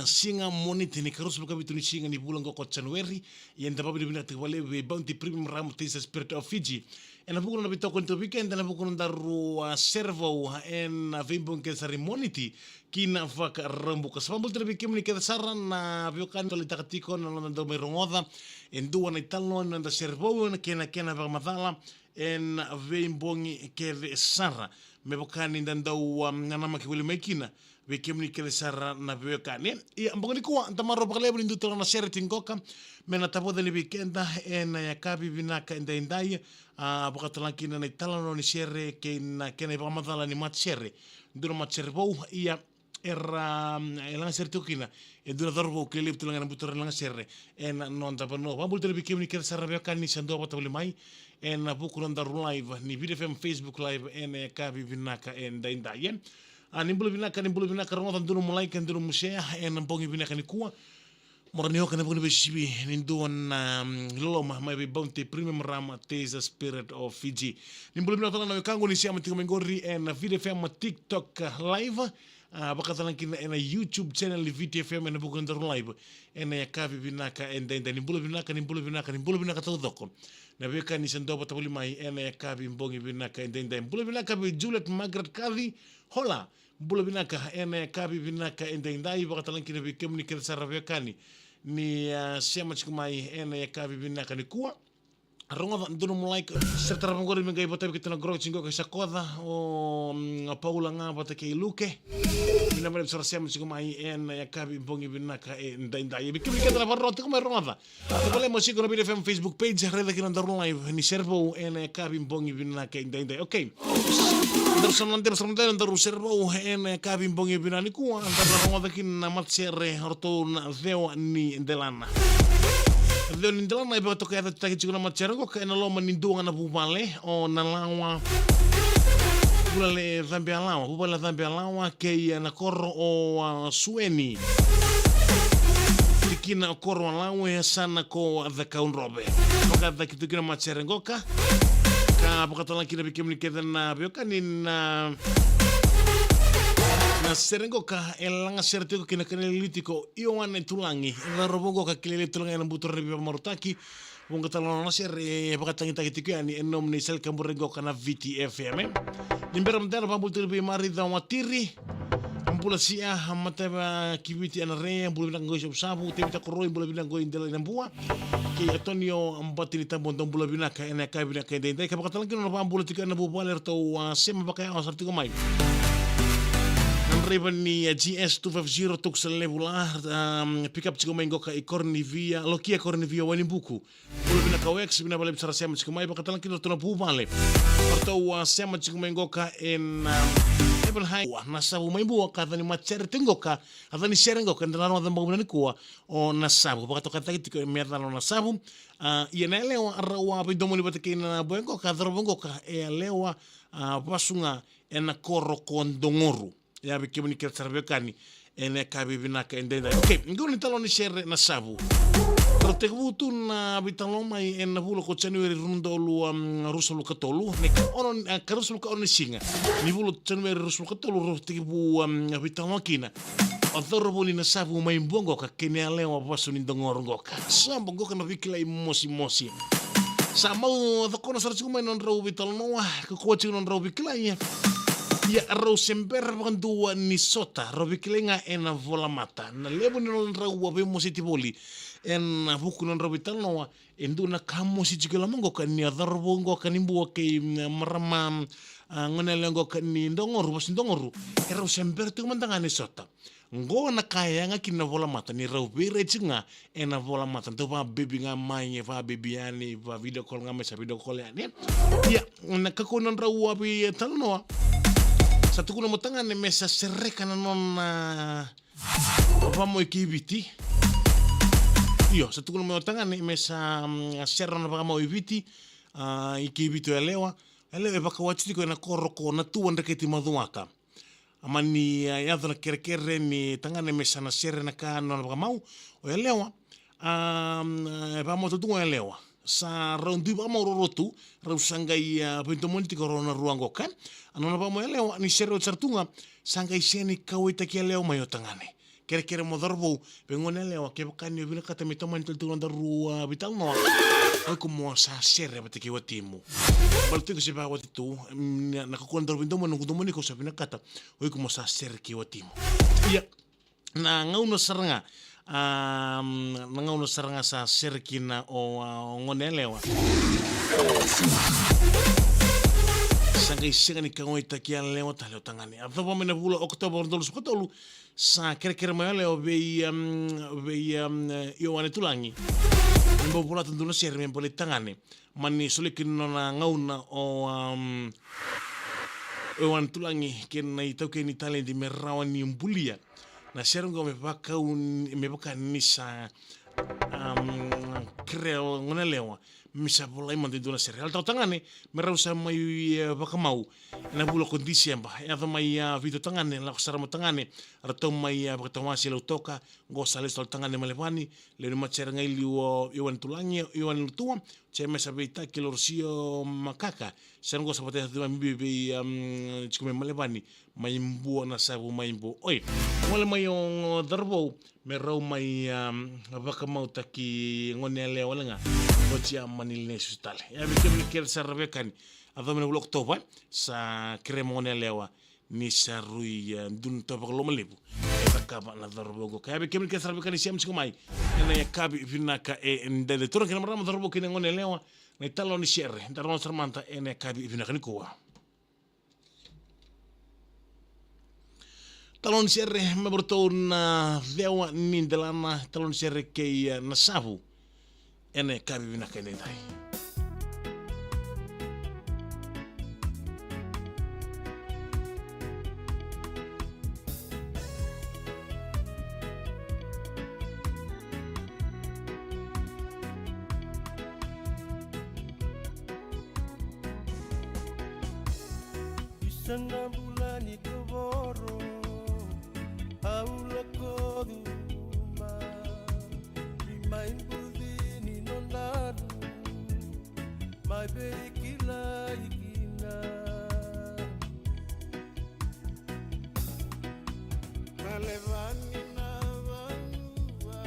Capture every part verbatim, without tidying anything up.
siga Moniti ni ikaruasagavulu ka vitu ni siga ni vula oqo ko January. Ia eda vakavinavinakataka vakalevu vei Bounty Premium Rum Taste the Spirit of Fiji ena vuku ni nona veitokoni tiko vei keda ena vuku ni nodaru, a, sere vou ena veibogi kece sara i Moniti ki na Vakaraubuka. Sa vakabula tale vei kemuni kece sara na veiwekani taleitaka tiko na noda dau mai rogoca e dua na italanoa ni noda sere vou kei na kena vakamacala ena veibogi kece sara. Me vaka ni da dau, um, nanamaki voli mai kina vei kemuni kece sara na veiwekani. Ia, bogi nikua, da marau vakalevu ni dua tale na sere tiko qoka me na tavoca yani vei keda ena yakavi vinaka edaidai, a, vakatalega kina na italanoa ni sere kei na kena ivakamacala ni matasere. Dua na matasere vou, ia, era, um, e lagasere tiko kina e dua na cauravou kilai levu tale ga ena buturara ni lagasere ena noda vanua. Vakabula tale vei kemuni kece sara na veiwekani ni sa dua vata voli mai ena vuku ni nodaru live ni Viti F M Facebook Live ena yakavi vinaka edaidai, e. A, ni bula vinaka, ni bula vinaka, rogoca, dua nomu like, dua nomu share ena bogi vinaka nikua. Mo rawa ni oka ena vuku ni veisisivi ni dua na, mm, loloma mai vei Bounty Premium Rum Taste the Spirit of Fiji. Ni bula vinaka tale na wekaqu ni sema tiko mai qori ena Viti F M TikTok Live, a, vakatalega kina ena YouTube channel ni Viti F M ena vuku ni nodaru live ena yakavi vinaka edaidai. Ni bula vinaka, ni bula vinaka, ni bula vinaka taucoko na veiwekani ni sa dua vata voli mai ena yakavi bogi vinaka edaidai. Bula vinaka vei Juliet Margaret Kavi. Hola. Bula vinaka ena yakavi vinaka edaidai, vakatalega kina vei kemuni kece sara na veiwekani ni, a, sema tiko mai ena yakavi vinaka nikua. Rogoca, dua nomu like, sere tarava qori me qai vatavi kei tana qoroki tiko qo kei Sakoca o, mm, Paula ga vata kei Luke. Vinaka vakalevu sara sema tiko mai ena yakavi bogi vinaka edaidai. Vei kemuni kece na vakarorogo tiko mai, rogoca. Tavale mo siko na Viti F M Facebook page, raica kina nodaru live ni sere vou ena yakavi bogi vinaka edaidai. Okay. Daru sa na dela, sa na dela, daru sere vou ena yakavi bogi vinaka nikua, daru rogoca kina na matasere o ratou na Cewa ni Delana. Cewa ni Delana e vakatokayacataki tiko na matasere qoka ena loma ni dua ga na vuvale, o Nalawa Vuvale Cabe Alawa, Vuvale Cabe Alawa, kei na koro o, a, Sueni. Tikina o Koro Alawa, e yasana ko Cakaudrove. Vakataki tiko kina matasere qoka. Ka vakatalega kina vei kemuni kece na veiwekani na, na sere qoka e lagasere tiko kina, kena lili tiko Ioane Tulagi. E cauravou qoka kilai levu tale ga ena buturara ni veivakamarautaki. Vuqa tale na nona sere e vakatagitaki tiko yani e nomuni sala ni kaburaki qoka na Viti F M. Ni bera mada na vakabula tiko vei Marica Watiri. Bula Sia, Mateva Kiviti Anare, bula vinaka qo i Savusavu, Tevita Koroi, bula vinaka qo i Delainabua. Kei Antonio Bati ni Tabodo, bula vinaka ena yakavi vinaka edaidai. Ka vakatalega kina na vakabula tiko ena vuvale eratou, a, sema vakayawa sara tiko mai. Na draiva ni, a, G S two five zero, Tukusa Levu la, a, pick up tiko mai qoka i Koronivia, Lokia Koronivia Wainibuku. Bula vinaka Wex, vinaka vakalevu sara sema tiko mai, vakatalega kina ratou na vuvale. Ratou, a, sema tiko mai qoka ena, a, Heaven High. Ua, Nasavu mai Bua, ka yaca ni matasere tiko qoka, ka yaca ni sere qoka eda na rogoca bogi vinaka nikua, o Nasavu. Vakatokayacataki tiko me yacana o Nasavu. A, ia na yalewa rau a veidomoni vata kei na boy qoka, cauravou qoka, e yalewa, a, vasu ga ena koro ko Dogoru. Ia vei kemuni kece sara na veiwekani ena yakavi vinaka edaidai. Okay, qo na italanoa ni sere Nasavu. Rau tekivu tu na veitalanoa mai ena vula ko January rua na udolu, um, ruasagavulu ka tolu, na ikaono, a, ikaruasagavulu ka ono ni siga ni vula o January ruasagavulu ka tolu, rau tekivu, um, veitalanoa kina o cauravou ni Nasavu mai Bua qoka kei na yalewa vasu ni Dogoru qoka. Sa bau qoka na veikilai mosimosi. Sa mau cokona sara tiko mai na nodrau veitalanoa, kakua tiko na nodrau veikilai. Ia rau se bera vakadua ni sota, rau veikilai ga ena volamata. Na levu ni nodrau a veimositi voli ena vuku ni nodrau veitalanoa, e dua na ka mosi tiko e loma qoka ni a cauravou qoka ni Bua kei, mm, marama, a, goneyalewa qoka ni Dogoru, vasu ni Dogoru. E rau se bera tiko mada ga ni sota. Qo na ka e yaga kina na volamata, ni rau veirai tiko ga ena volamata. Dau vakabibi ga mai, e vakabibi yani, vaka video call ga mai, sa video call yani. Ia, na kakua ni nodrau a veitalanoa, sa tukuna mai o tagane me sa sereka na nona vakamau i Kiviti. Io, sa tukuna mai o tagane me sa, mm, sere na nona vakamau i Viti, a, i Kiviti o yalewa. Yalewa e vakawati tiko ena koro ko Natua Dreketi Macuaka. A mani, a, yaco na kerekere ni tagane me sa na sere na ka na nona vakamau o yalewa. A, e vakamau tu ga o yalewa. Sa rau dui vakamau rau tu, rau sa qai, a, veidomoni tiko rau na rua qoka. A nona vakamau o yalewa ni sere oti sara tu ga, sa qai sega ni kauwaitaki yalewa mai o tagane. Kerekere mo cauravou, vei gone yalewa, kevaka ni o vinakata me tomani tale tu na nodaru, a, veitalanoa, o iko mo sa sere vata kei watimu. Baleta o iko se vakawati tu, mm, na, na kakua ni daru veidomoni, noqu domoni iko sa vinakata, o iko mo sa sere kei watimu. Ia, na gauna sara ga, a, na gauna sara ga sa sere kina o, a, o gone yalewa. Sa qai sega ni kawaitaki yalewa tale o tagane. Yacova mai na vula o Okotova, ruasagavulu ka tolu, sa kerekere mai o yalewa vei, am, vei, am, Ioane Tulagi me bau volata dua na sere me baleti tagane. Mani soli kina na nona gauna o, am, Ioane Tulagi kei na itaukei ni taledi me rawa ni bulia na sere oqo me vakau ni, me vaka ni sa, am, kerea o gone yalewa me sa volai mada e dua na sere. Yalataka o tagane me rau sa mai, e, vakamau ena vula ko Tiseba. Yaco mai, a, vitu tagane, lako sara mai tagane, ratou mai, a, vakatawase Lautoka, qo sa lesu tale tagane Malevani, lewe ni matasere ga i liu o Ioane Tulagi, Ioane Lutua, Jemesa Veitaki, Lorosio Makaka, sere qo sa vata yaco mai bibi vei, am, tiko mai Malevani, mai Bua na Savu, mai Bua. Oi, gole mai o cauravou, me rau mai, am, vakamautaki gone yalewa wale ga. Oti a mani lesu tale. Ia vei kemuni kece sara na veiwekani, yaco mai na vula Okotova, sa kerea mai gone yalewa ni sa rui, e, dua na tauvakaloloma levu e cakava na cauravou oqo. Ka ia vei kemuni kece sara na veiwekani sema tiko mai ena yakavi vinaka e, e dede. Turaga kei na marama, cauravou kei na gone yalewa, na italanoa ni sere, da rogoca sara mada ena yakavi vinaka nikua. Talanoa ni sere mai vei ratou na Cewa ni Delana, talanoa ni sere kei, e, Nasavu, ena yakavi vinaka edaidai. Isa na bula ni tovoro, au lako cuma, ni mai buci ni nodaru, mai veikilai kina. Malevani na vanua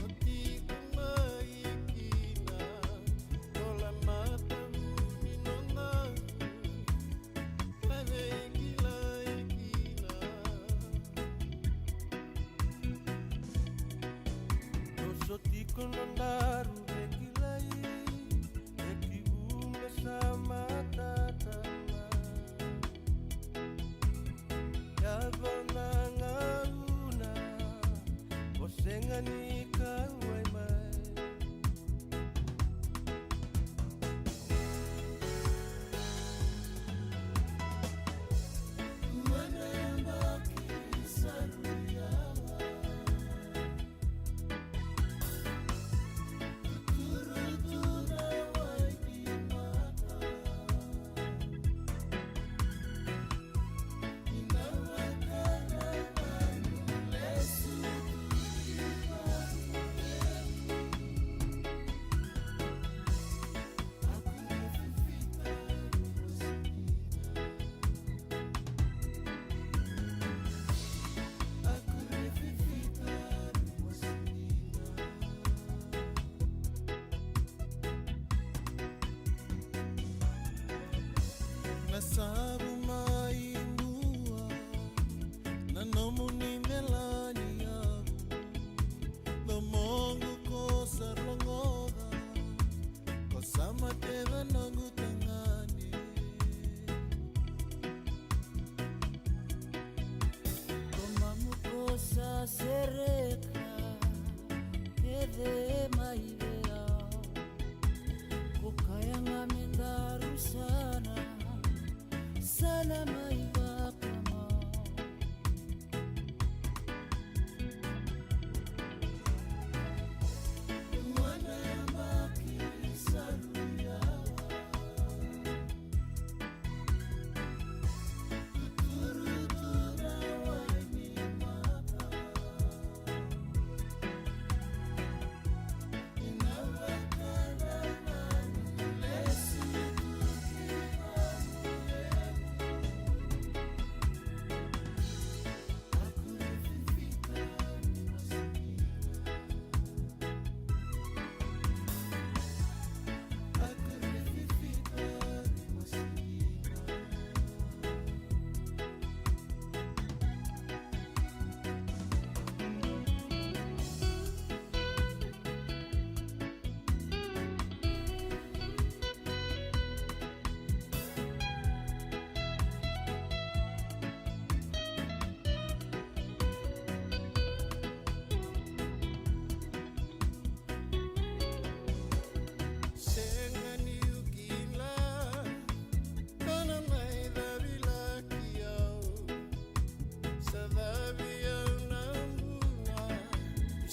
o tiko mai kina, tola matavu ni nodaru, mai veikilai kina. Toso tiko nodaru veikilai, e tekivu me sa matata mai. Yaco na gauna o sega ni kauwai mai.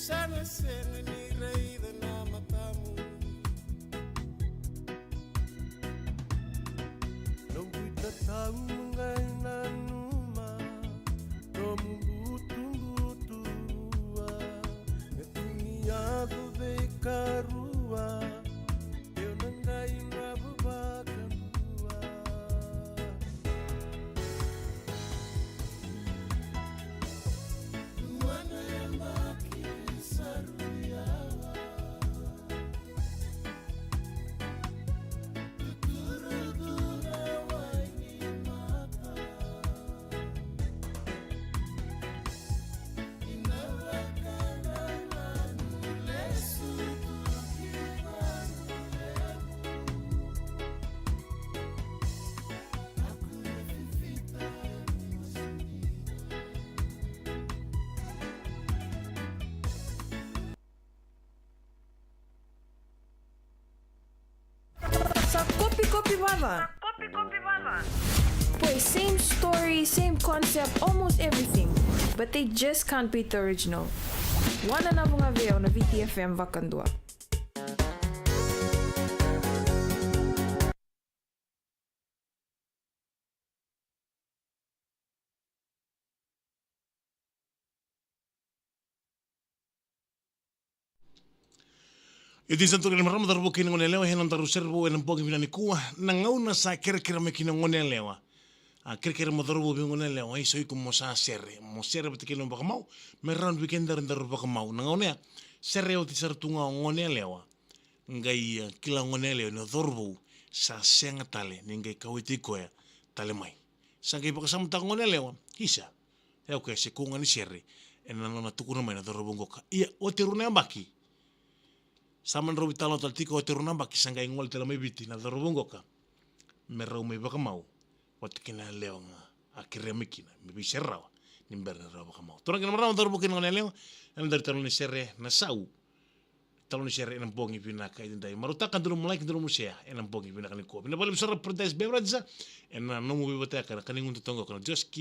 Sa na sega ni raica na matamu. Noqu itatau qai nanuma, nomu butubutu rua, me tu ni yaco veikarua, eu na qai ravu vakadua. Sa kopi kopi vava. Boy, same story, same concept, almost everything. But they just can't beat the original. Wana na vunga veo na V T F M vakadua. Io, dina sa tukuni na marama, cauravou kei na goneyalewa ena nodaru sere vou ena bogi vinaka nikua. Na gauna sa kerekere mai kina goneyalewa. A kerekere mo cauravou vei goneyalewa, isa, o iko mo sa sere, mo sere vata kei na vakamau, me rawa ni vei kedaru daru vakamau. Na gauna ya, sere oti sara tu ga o goneyalewa. Qai, a, kila goneyalewa ni o cauravou sa sega tale ni qai kauaitaki koya tale mai. Sa qai vakasamataka goneyalewa, isa, e, o koya se koya ga ni sere ena nona tukuna mai na cauravou qoka. Ia, oti e rua na yabaki. Sa mani rau veitalanoa tale tiko, oti e rua na yabaki sa qai gole tale mai Viti na cauravou qoka me rau mai vakamau vata kei na yalewa ga a kerea mai kina me veisere rawa ni bera ni rau vakamau. Turaga kei na marama, cauravou kei na goneyalewa, ena nodaru italanoa ni sere na Sau. Italanoa ni sere ena bogi vinaka edaidai. Marautaka dou na like, dou na share ena bogi vinaka nikua. Vinaka vakalevu sara Paradise Beverage ena nomu veivatayaka na ka ni guda toka qo, na Joski